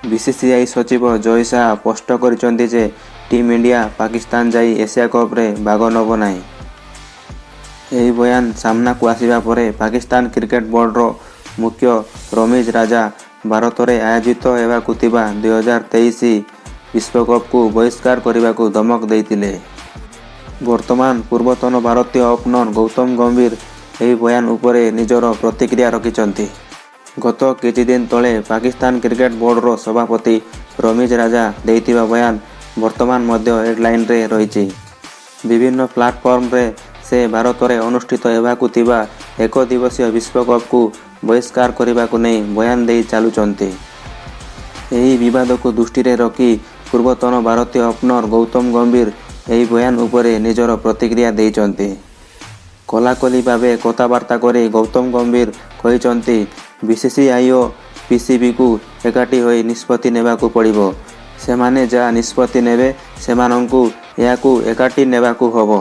BCCI ସଚିବ ଜୟ ଶାହ ସ୍ପଷ୍ଟ କରିଛନ୍ତି ଯେ ଟିମ୍ ଇଣ୍ଡିଆ ପାକିସ୍ତାନ ଯାଇ ଏସିଆ କପରେ ଭାଗ ନେବ ନାହିଁ। ଏହି ବୟାନ ସାମ୍ନାକୁ ଆସିବା ପରେ ପାକିସ୍ତାନ କ୍ରିକେଟ ବୋର୍ଡର ମୁଖ୍ୟ ରମିଜ ରାଜା ଭାରତରେ ଆୟୋଜିତ ହେବାକୁ ଥିବା 2023 ବିଶ୍ୱକପକୁ ବହିଷ୍କାର କରିବାକୁ ଧମକ ଦେଇଥିଲେ। ବର୍ତ୍ତମାନ ପୂର୍ବତନ ଭାରତୀୟ ଓପନର ଗୌତମ ଗମ୍ଭୀର ଏହି ବୟାନ ଉପରେ ନିଜର ପ୍ରତିକ୍ରିୟା ରଖିଛନ୍ତି। ଗତ କିଛି ଦିନ ତଳେ ପାକିସ୍ତାନ କ୍ରିକେଟ ବୋର୍ଡର ସଭାପତି ରମିଜ ରାଜା ଦେଇଥିବା ବୟାନ ବର୍ତ୍ତମାନ ମଧ୍ୟ ହେଡଲାଇନରେ ରହିଛି। ବିଭିନ୍ନ ପ୍ଲାଟଫର୍ମରେ ସେ ଭାରତରେ ଅନୁଷ୍ଠିତ ହେବାକୁ ଥିବା ଏକଦିବସୀୟ ବିଶ୍ୱକପକୁ ବହିଷ୍କାର କରିବାକୁ ନେଇ ବୟାନ ଦେଇ ଚାଲୁଛନ୍ତି। ଏହି ବିବାଦକୁ ଦୃଷ୍ଟିରେ ରଖି ପୂର୍ବତନ ଭାରତୀୟ ଓପନର ଗୌତମ ଗମ୍ଭୀର ଏହି ବୟାନ ଉପରେ ନିଜର ପ୍ରତିକ୍ରିୟା ଦେଇଛନ୍ତି। ଖୋଲାଖୋଲି ଭାବେ କଥାବାର୍ତ୍ତା କରି ଗୌତମ ଗମ୍ଭୀର କହିଛନ୍ତି, ବିସିସିଆଇ ଓ ପିସିବିକୁ ଏକାଠି ହୋଇ ନିଷ୍ପତ୍ତି ନେବାକୁ ପଡ଼ିବ। ସେମାନେ ଯାହା ନିଷ୍ପତ୍ତି ନେବେ, ସେମାନଙ୍କୁ ଏହାକୁ ଏକାଠି ନେବାକୁ ହେବ।